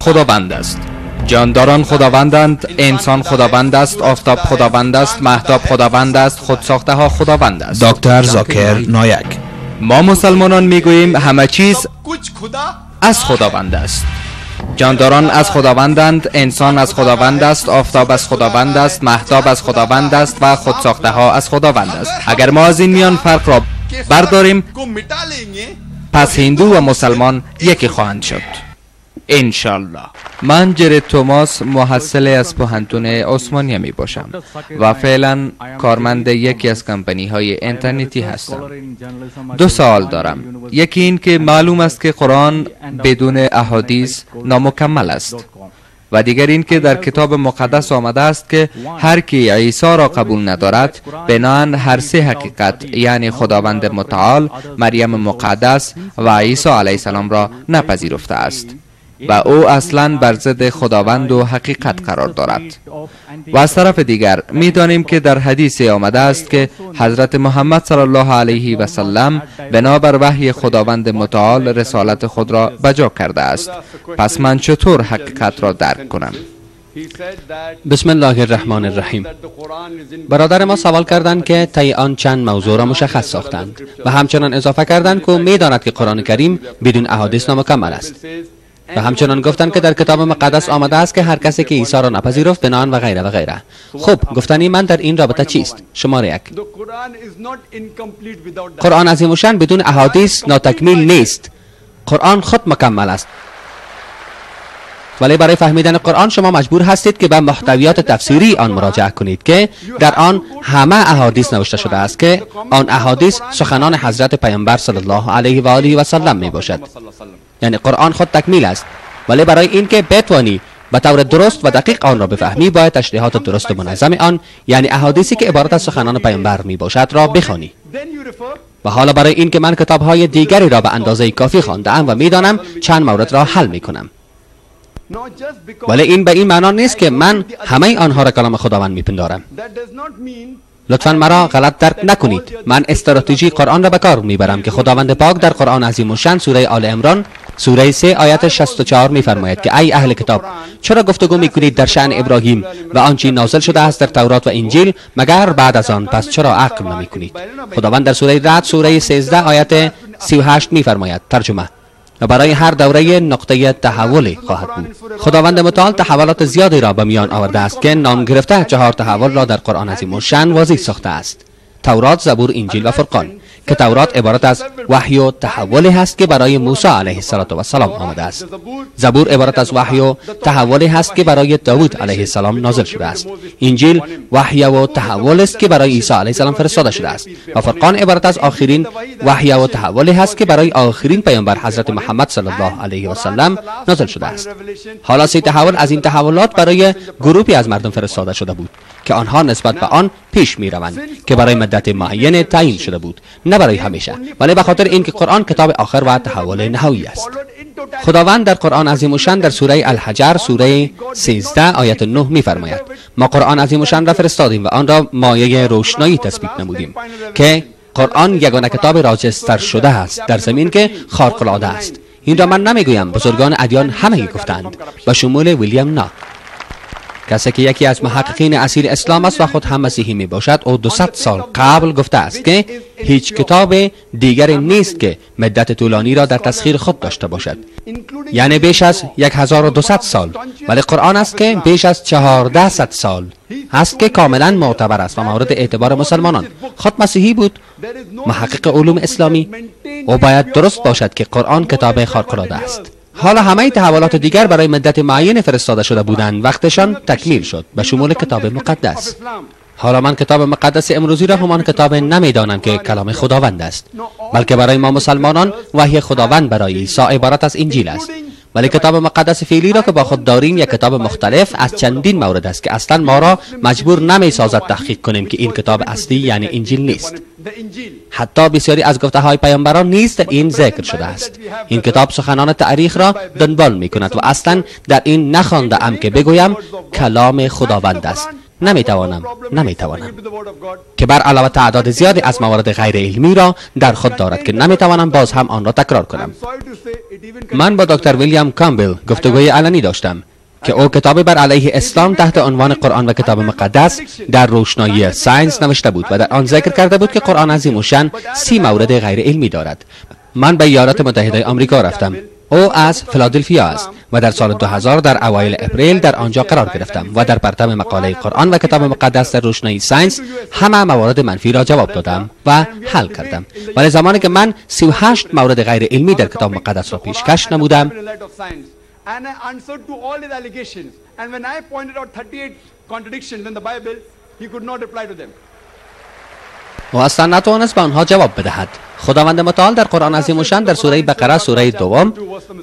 خداوند است. جانداران خداوندند، انسان خداوند است، آفتاب خداوند است، مهتاب خداوند است، خودساخته ها خداوند است. دکتر زاکر نایک. ما مسلمانان میگوییم همه چیز از خداوند است. جانداران از خداوندند، انسان از خداوند است، آفتاب از خداوند است، مهتاب از خداوند است و خودساخته ها از خداوند است. اگر ما از این میان فرق را برداریم، پس هندو و مسلمان یکی خواهند شد انشالله. من جرد توماس، محصل از پوهنتون عثمانیه می باشم و فعلا کارمند یکی از کمپانی های اینترنتی هستم. دو سوال دارم. یکی این که معلوم است که قرآن بدون احادیث نامکمل است و دیگر این که در کتاب مقدس آمده است که هر کی عیسی را قبول ندارد، بناً هر سه حقیقت، یعنی خداوند متعال، مریم مقدس و عیسی علیه السلام را نپذیرفته است و او اصلا بر ضد خداوند و حقیقت قرار دارد. و از طرف دیگر می‌دانیم که در حدیث آمده است که حضرت محمد صلی الله علیه و سلم بنابر وحی خداوند متعال رسالت خود را بجا کرده است. پس من چطور حقیقت را درک کنم؟ بسم الله الرحمن الرحیم. برادر ما سوال کردند که طی آن چند موضوع را مشخص ساختند و همچنان اضافه کردند که می‌داند که قرآن کریم بدون احادیث نامکمل است و همچنان گفتند که در کتاب مقدس آمده است که هر کسی که عیسی را نپذیرفت بنان و غیره و غیره. خب گفتنی من در این رابطه چیست؟ شماره 1، قرآن عظیم الشأن بدون احادیث ناتکمیل نیست. قرآن خود مکمل است، ولی برای فهمیدن قرآن شما مجبور هستید که به محتویات تفسیری آن مراجعه کنید که در آن همه احادیث نوشته شده است که آن احادیث سخنان حضرت پیامبر صلی الله علیه و آله و سلم می باشد. یعنی قرآن خود تکمیل است، ولی برای اینکه بتوانی به طور درست و دقیق آن را بفهمی باید تشریحات درست و منظم آن، یعنی احادیثی که عبارت از سخنان پیامبر می باشد را بخوانی. و حالا برای اینکه من کتاب‌های دیگری را به اندازه کافی خوانده‌ام و می‌دانم، چند مورد را حل می‌کنم. ولی این به این معنا نیست که من همه آنها را کلام خداوند میپندارم. لطفاً مرا غلط درک نکنید. من استراتژی قرآن را به کار میبرم که خداوند پاک در قرآن عظیم الشأن سوره آل عمران سوره 3 آیت 64 میفرماید که ای اهل کتاب، چرا گفتگو میکنید در شأن ابراهیم و آنچه نازل شده است در تورات و انجیل مگر بعد از آن؟ پس چرا عقل نمیکنید؟ خداوند در سوره رعد سوره 13 آیت 38 میفرماید، ترجمه: و برای هر دوره نقطه تحول خواهد بود. خداوند متعال تحولات زیادی را به میان آورده است که نام گرفته 4 تحول را در قرآن عظیم الشأن واضح ساخته است: تورات، زبور، انجیل و فرقان، که تورات عبارت از وحی و تحول هست که برای موسی علیه السلام آمده است. زبور عبارت از وحی و تحول هست که برای داود علیه السلام نازل شده است. انجیل وحی و تحول است که برای عیسی علیه السلام فرستاده شده است. و فرقان عبارت از آخرین وحی و تحول هست که برای آخرین پیامبر حضرت محمد صلی الله علیه و سلم نازل شده است. حالا 3 تحول از این تحولات برای گروهی از مردم فرستاده شده بود که آنها نسبت به آن پیش می روند که برای مدت معین تعیین شده بود، نه برای همیشه، ولی به خاطر اینکه قرآن کتاب آخر و تحول نهایی است. خداوند در قرآن عظیم الشأن در سوره الحجر سوره 13 آیت 9 می‌فرماید: ما قرآن عظیم الشأن را فرستادیم و آن را مایه روشنایی تثبیت نمودیم که قرآن یگانه کتاب راجستر شده است در زمین که خارق العاده است. این را من نمیگویم، بزرگان ادیان همه گفتند، به شمول ویلیام نا، کسی که یکی از محققین اصیل اسلام است و خود هم مسیحی می باشد. او 200 سال قبل گفته است که هیچ کتاب دیگری نیست که مدت طولانی را در تسخیر خود داشته باشد، یعنی بیش از 1200 سال، ولی قرآن است که بیش از 1400 سال است که کاملا معتبر است و مورد اعتبار مسلمانان. خود مسیحی بود، محقق علوم اسلامی، او باید درست باشد که قرآن کتاب خارق العاده است. حالا همه تحولات دیگر برای مدت معین فرستاده شده بودند، وقتشان تکمیل شد، به شمول کتاب مقدس. حالا من کتاب مقدس امروزی را همان کتاب نمیدانم که کلام خداوند است، بلکه برای ما مسلمانان وحی خداوند برای عیسی عبارت از انجیل است. ولی کتاب مقدس فعلی را که با خود داریم یک کتاب مختلف از چندین مورد است که اصلا ما را مجبور نمی سازد تحقیق کنیم که این کتاب اصلی یعنی انجیل نیست. حتی بسیاری از گفته های پیامبران نیز در این ذکر شده است. این کتاب سخنان تاریخ را دنبال می کند و اصلا در این نخوانده ام که بگویم کلام خداوند است. نمیتوانم که بر علاوه تعداد زیادی از موارد غیر علمی را در خود دارد که نمیتوانم باز هم آن را تکرار کنم. من با دکتر ویلیام کامبل گفتگوی علنی داشتم که او کتابی بر علیه اسلام تحت عنوان قرآن و کتاب مقدس در روشنایی science نوشته بود و در آن ذکر کرده بود که قرآن عظیم الشأن 30 مورد غیر علمی دارد. من به ایالات متحده آمریکا رفتم. او از فیلادلفیا است و در سال 2000 در اوایل اپریل در آنجا قرار گرفتم و در پرتو مقاله قرآن و کتاب مقدس در روشنایی science همه موارد منفی را جواب دادم و حل کردم. ولی زمانی که من 38 مورد غیر علمی در کتاب مقدس را پیشکش نمودم، And I answered to all his allegations. And when I pointed out 38 contradictions in the Bible, he could not reply to them. او اصلا نتوانست به آنها جواب بدهد. خداوند متعال در قرآن عظیم الشأن در سوره بقره سوره دوم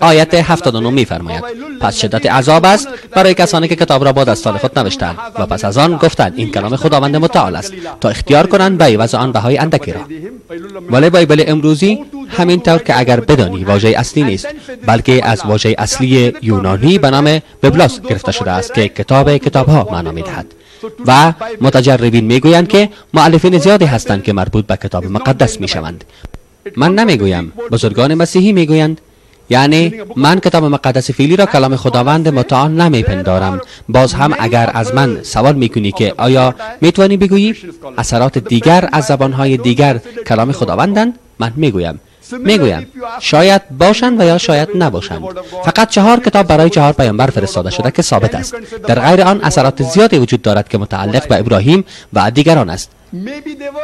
آیت 79 می‌فرماید: پس شدت عذاب است برای کسانی که کتاب را با دستان خود نوشتند و پس از آن گفتند این کلام خداوند متعال است، تا اختیار کنند به عوض آن بهای اندکی را. ولی بایبل امروزی همین طور که اگر بدانی واژه اصلی نیست، بلکه از واژه اصلی یونانی به نام ببلاس گرفته شده است که کتاب کتابها معنا می‌دهد و متجربین میگویند که مؤلفین زیادی هستند که مربوط به کتاب مقدس میشوند. من نمیگویم، بزرگان مسیحی میگویند. یعنی من کتاب مقدس فعلی را کلام خداوند متعال نمیپندارم. باز هم اگر از من سوال میکنی که آیا میتوانی بگویی اثرات دیگر از زبانهای دیگر کلام خداوندند، من میگویم شاید باشند و یا شاید نباشند. فقط 4 کتاب برای 4 پیامبر فرستاده شده که ثابت است. در غیر آن اثرات زیادی وجود دارد که متعلق به ابراهیم و دیگران است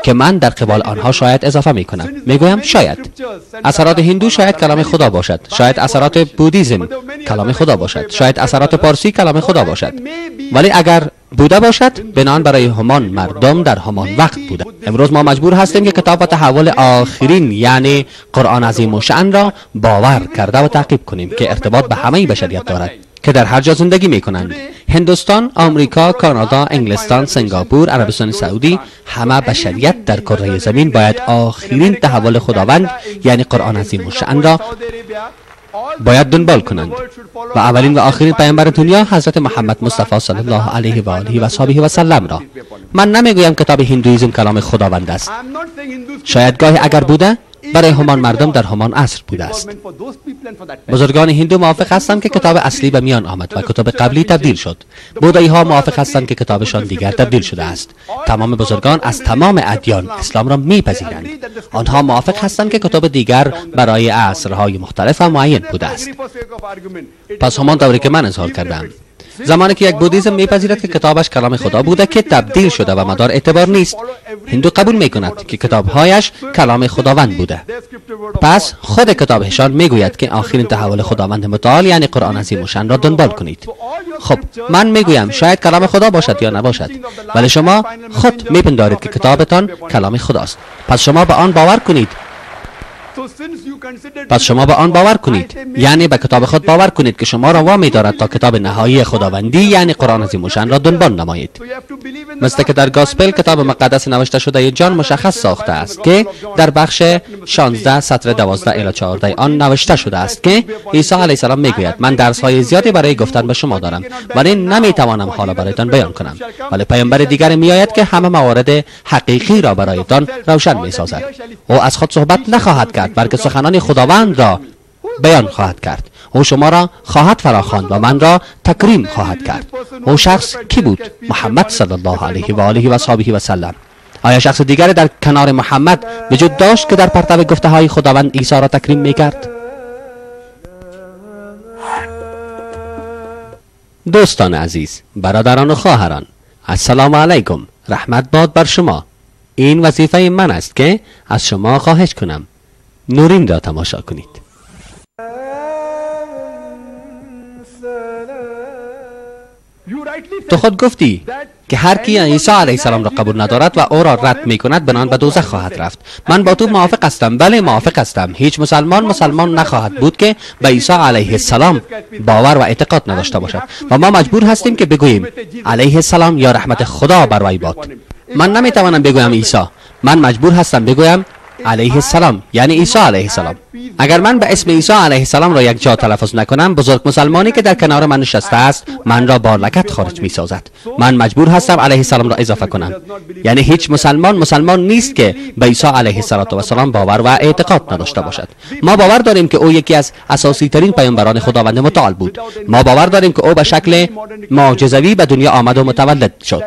که من در قبال آنها شاید اضافه می کنم. میگویم شاید اثرات هندو شاید کلام خدا باشد، شاید اثرات بودیزم کلام خدا باشد، شاید اثرات پارسی کلام خدا باشد، ولی اگر بوده باشد بنان برای همان مردم در همان وقت بوده. امروز ما مجبور هستیم که کتاب و تحول آخرین یعنی قرآن عظیم الشأن را باور کرده و تعقیب کنیم که ارتباط به همه بشریت دارد که در هر جا زندگی می کنند. هندوستان، آمریکا، کانادا، انگلستان، سنگاپور، عربستان سعودی، همه بشریت در کره زمین باید آخرین تحول خداوند یعنی قرآن عظیم الشأن را باید دنبال کنند و اولین و آخرین پیامبر دنیا حضرت محمد مصطفی صلی الله علیه و آله و صحبه و سلم را. من نمیگویم کتاب هندویزم کلام خداوند است. شاید گاهی اگر بوده برای همان مردم در همان عصر بوده است. بزرگان هندو موافق هستند که کتاب اصلی به میان آمد و کتاب قبلی تبدیل شد. بودایی ها موافق هستند که کتابشان دیگر تبدیل شده است. تمام بزرگان از تمام ادیان اسلام را میپذیرند. آنها موافق هستند که کتاب دیگر برای عصرهای مختلف و معین بوده است. پس همان طوری که من اظهار کردم، زمانی که یک بودیزم میپذیرد که کتابش کلام خدا بوده که تبدیل شده و مدار اعتبار نیست، هندو قبول میکند که کتابهایش کلام خداوند بوده. پس خود کتابشان میگوید که آخرین تحول خداوند متعال یعنی قرآن عظیم الشأن را دنبال کنید. خب من میگویم شاید کلام خدا باشد یا نباشد، ولی شما خود میپندارید که کتابتان کلام خداست، پس شما به آن باور کنید. پس شما به آن باور کنید، یعنی به کتاب خود باور کنید که شما را وامی دارد تا کتاب نهایی خداوندی یعنی قرآن عظیم الشأن را دنبال نمایید. مثل که در گاسپل کتاب مقدس نوشته شده جان مشخص ساخته است که در بخش 16 سطر 12 الی 14 آن نوشته شده است که عیسی علیه السلام میگوید من درس های زیادی برای گفتن به شما دارم ولی نمیتوانم حالا برایتان بیان کنم، ولی پیامبر دیگر میآید که همه موارد حقیقی را برایتان روشن میسازد. او از خود صحبت نخواهد کرد بلکه سخنان خداوند را بیان خواهد کرد. او شما را خواهد فراخواند و من را تکریم خواهد کرد. او شخص کی بود؟ محمد صلی الله علیه و آله و صحبه و سلم. آیا شخص دیگر در کنار محمد وجود داشت که در پرتو گفته های خداوند عیسی را تکریم میکرد؟ دوستان عزیز، برادران و خواهران، السلام علیکم، رحمت باد بر شما. این وظیفه من است که از شما خواهش کنم نورین را تماشا کنید. تو خود گفتی که هر کی عیسی علیه السلام را قبول ندارد و او را رد می کند بنان به دوزخ خواهد رفت. من با تو موافق هستم، بله موافق هستم. هیچ مسلمان مسلمان نخواهد بود که به عیسی علیه السلام باور و اعتقاد نداشته باشد و ما مجبور هستیم که بگوییم علیه السلام یا رحمت خدا بر وی باد. من نمیتوانم بگویم عیسی، من مجبور هستم بگویم علیه السلام یعنی عیسی علیه السلام. اگر من به اسم عیسی علیه السلام را یک جا تلفظ نکنم، بزرگ مسلمانی که در کنار من نشسته است من را با لگد خارج می سازد. من مجبور هستم علیه السلام را اضافه کنم. یعنی هیچ مسلمان مسلمان نیست که به عیسی علیه السلام باور و اعتقاد نداشته باشد. ما باور داریم که او یکی از اساسی ترین پیامبران خداوند متعال بود. ما باور داریم که او به شکل معجزوی به دنیا آمد و متولد شد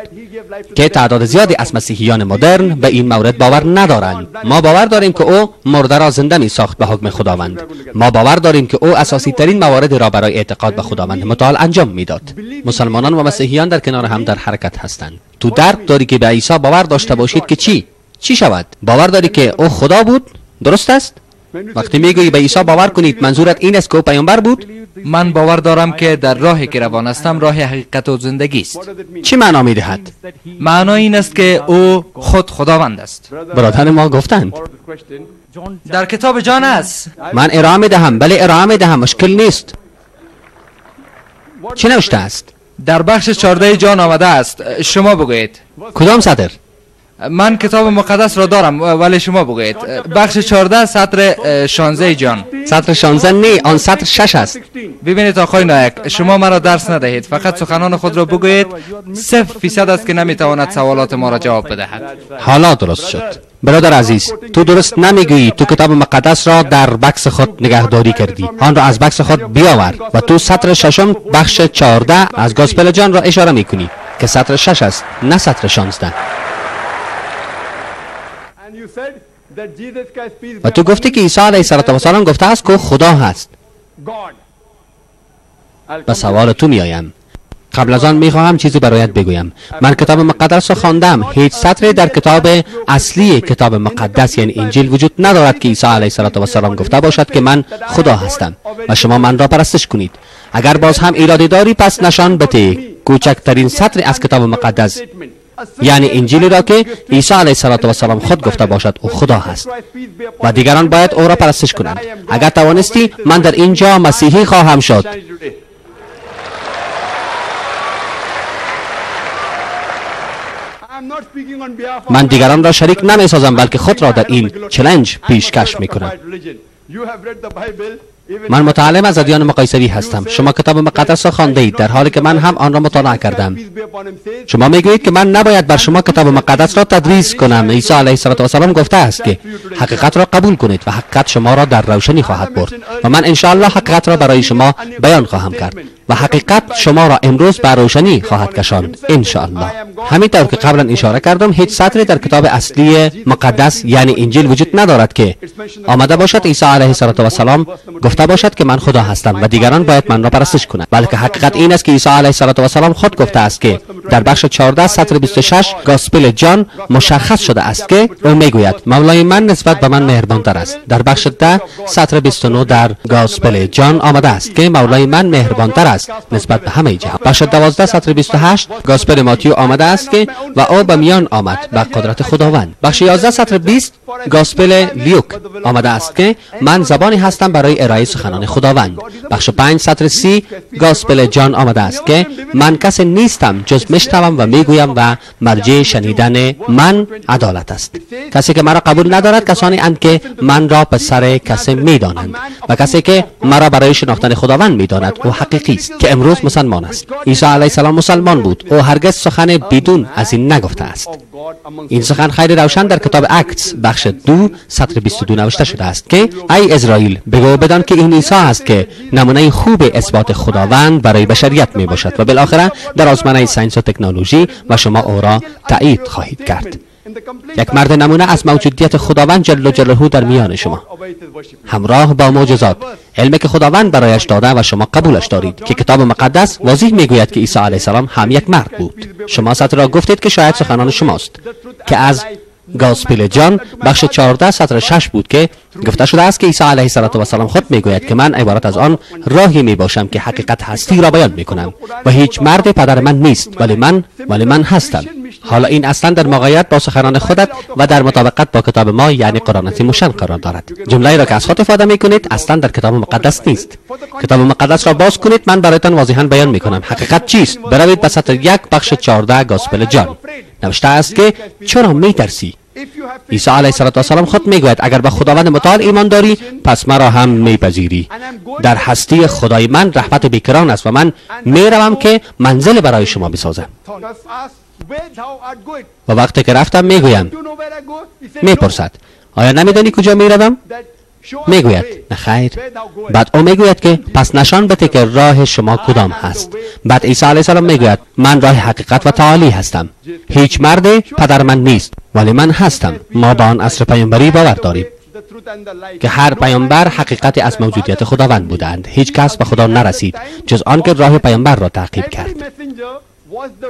که تعداد زیادی از مسیحیان مدرن به این مورد باور ندارند. ما باور داریم که او مرده را زنده می ساخت به حکم خداوند. ما باور داریم که او اساسی ترین موارد را برای اعتقاد به خداوند متعال انجام میداد. مسلمانان و مسیحیان در کنار هم در حرکت هستند. تو درک داری که به عیسی باور داشته باشید که چی شود؟ باور داری که او خدا بود؟ درست است؟ وقتی میگویی به عیسی باور کنید، منظورت این است که او پیامبر بود؟ من باور دارم که در راهی که روان هستم راه حقیقت و زندگی است. چی معنا میدهد؟ معنا این است که او خود خداوند است. برادران ما گفتند در کتاب جان است. من ارائه میدهم، بله ارائه میدهم، مشکل نیست. چی نوشته است؟ در بخش 14 جان آمده است. شما بگویید. کدام سطر؟ من کتاب مقدس را دارم ولی شما بگویید. بخش 14 سطر 16 جان. سطر 16 نه، آن سطر 6 است. ببینید آقای نایک، شما مرا درس ندهید، فقط سخنان خود را بگویید. 0% است که نمیتواند سوالات ما را جواب بدهد. حالا درست شد. برادر عزیز، تو درست نمیگویی. تو کتاب مقدس را در بکس خود نگهداری کردی، آن را از بکس خود بیاور و تو سطر 6 بخش 14 از گاسپل جان را اشاره میکنی که سطر 6 است، نه سطر 16. و تو گفتی که عیسی علیه السلام گفته است که خدا هست. به سوال تو میایم. قبل از آن میخواهم چیزی برایت بگویم. من کتاب مقدس را خواندم. هیچ سطری در کتاب اصلی کتاب مقدس یعنی انجیل وجود ندارد که عیسی علیه السلام گفته باشد که من خدا هستم و شما من را پرستش کنید. اگر باز هم ایرادی داری پس نشان بده کوچکترین سطر از کتاب مقدس یعنی انجیل را که عیسی علیه السلام خود گفته باشد او خدا هست و دیگران باید او را پرستش کنند. اگر توانستی من در اینجا مسیحی خواهم شد. من دیگران را شریک نمی سازم بلکه خود را در این چلنج پیشکش می کنم. من متعلم از ادیان مقایسوی هستم. شما کتاب مقدس را خوانده اید در حالی که من هم آن را مطالعه کردم. شما میگویید که من نباید بر شما کتاب مقدس را تدریس کنم. عیسی علیه السلام گفته است که حقیقت را قبول کنید و حقیقت شما را در روشنی خواهد برد و من انشاءالله حقیقت را برای شما بیان خواهم کرد و حقیقت شما را امروز به روشنی خواهد کشاند انشاءالله. همینطور که قبلا اشاره کردم هیچ سطری در کتاب اصلی مقدس یعنی انجیل وجود ندارد که آمده باشد عیسی علیه السلام گفته باشد که من خدا هستم و دیگران باید من را پرستش کنند، بلکه حقیقت این است که عیسی علیه السلام خود گفته است که در بخش 14 سطر 26 گاسپل جان مشخص شده است که او میگوید مولای من نسبت به من مهربانتر است. در بخش 10 سطر 29 در گاسپل جان آمده است که مولای من مهربانتر است نسبت به همه جهان. بخش 12 سطر 28 گاسپل ماتیو آمده است که و او به میان آمد به قدرت خداوند. بخش 11 سطر 20 گاسپل لیوک آمده است که من زبانی هستم برای ارائه سخنان خداوند. بخش 5 سطر 30 گاسپل جان آمده است که من کسی نیستم جز میشنوم و میگویم و مرجع شنیدن من عدالت است. کسی که مرا قبول ندارد کسانی اند که من را پسر کسی میدانند و کسی که مرا برای شناختن خداوند میداند او حقیقی است که امروز مسلمان است. عیسی علیه السلام مسلمان بود. او هرگز سخن بدون از این نگفته است. این سخن خیلی روشن در کتاب اکتس بخش 2 سطر 22 نوشته شده است که ای اسرائیل بگو بدان که این عیسی است که نمونه خوب اثبات خداوند برای بشریت می باشد و بالاخره در آزمانه science و تکنولوژی و شما او را تایید خواهید کرد. یک مرد نمونه از موجودیت خداوند جل جلاله در میان شما همراه با معجزات، علمی که خداوند برایش داده و شما قبولش دارید که کتاب مقدس واضح میگوید که عیسی علیه السلام هم یک مرد بود. شما سطر را گفتید که شاید سخنان شماست که از گاسپل جان بخش 14 سطر 6 بود که گفته شده است که عیسی علیه السلام خود میگوید که من عبارت از آن راهی می باشم که حقیقت هستی را بیان میکنم و هیچ مرد پدر من نیست ولی من هستم. حالا این اصلا در مغایرت با سخنان خودت و در مطابقت با کتاب ما یعنی قرآن عظیم الشان قرار دارد. جمله را که از خود افاده میکنید اصلا در کتاب مقدس نیست. کتاب مقدس را باز کنید، من برایتان واضحا بیان میکنم حقیقت چیست. بروید به سطر 1 بخش 14 گاسپل جان. نوشته است که چرا میترسی؟ عیسی علیه السلام خود میگوید اگر به خداوند متعال ایمان داری پس مرا هم میپذیری. در هستی خدای من رحمت بیکران است و من میروم که منزل برای شما بسازم. و وقتی که رفتم میگویم، میپرسد آیا نمیدانی کجا میروم؟ میگوید نه خیر. بعد او میگوید که پس نشان بده که راه شما کدام هست. بعد عیسی علیه السلام میگوید من راه حقیقت و تعالی هستم. هیچ مرد پدر من نیست ولی من هستم. ما به آن عصر پیامبری باور داریم که هر پیامبر حقیقت از موجودیت خداوند بودند. هیچ کس به خدا نرسید جز آنکه راه پیامبر را تعقیب کرد.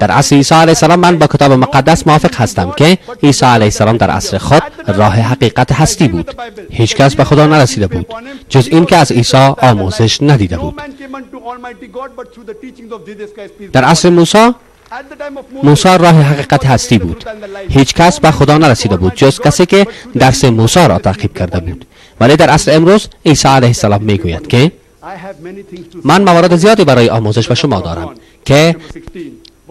در عصر عیسی علیه السلام من با کتاب مقدس موافق هستم که عیسی علیه السلام در عصر خود راه حقیقت هستی بود. هیچ کس به خدا نرسیده بود جز این که از عیسی آموزش ندیده بود. در عصر موسی، موسی راه حقیقت هستی بود. هیچ کس به خدا نرسیده بود جز کسی که درس موسی را تعقیب کرده بود. ولی در عصر امروز عیسی علیه السلام میگوید که من موارد زیادی برای آموزش به شما دارم که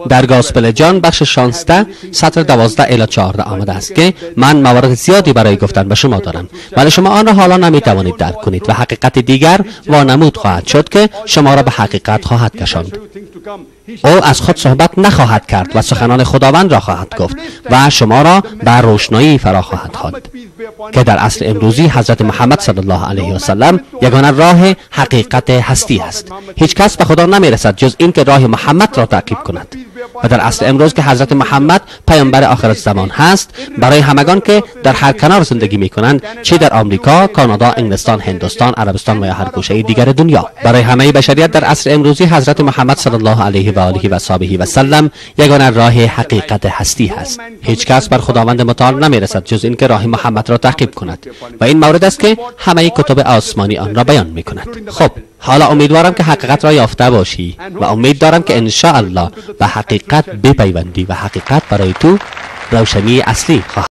در گاسپل جان بخش 16 سطر 12 الی 14 آمده است که من موارد زیادی برای گفتن به شما دارم ولی شما آن را حالا نمی توانید درک کنید و حقیقت دیگر وانمود خواهد شد که شما را به حقیقت خواهد کشاند. او از خود صحبت نخواهد کرد و سخنان خداوند را خواهد گفت و شما را به روشنایی فرا خواهد خواند که در عصر امروزی حضرت محمد صلی الله علیه و سلم یگانه راه حقیقت هستی است. هیچ کس به خدا نمی رسد جز اینکه راه محمد را تعقیب کند. و در عصر امروز که حضرت محمد پیامبر آخر زمان هست، برای همگان که در هر کنار زندگی می کنند، چه در آمریکا، کانادا، انگلستان، هندوستان، عربستان و یا هر گوشه دیگر دنیا، برای همه بشریت در عصر امروزی حضرت محمد صلی الله علیه و آله و صحبه و سلم یگانه راه حقیقت هستی هست. هیچ کس بر خداوند متعال نمی رسد جز اینکه راه محمد را تعقیب کند و این مورد است که همه کتب آسمانی آن را بیان می کند. خب حالا امیدوارم که حقیقت را یافته باشی و امید دارم که ان شاء الله به حقیقت بپیوندی و حقیقت برای تو روشنی اصلی خواهد.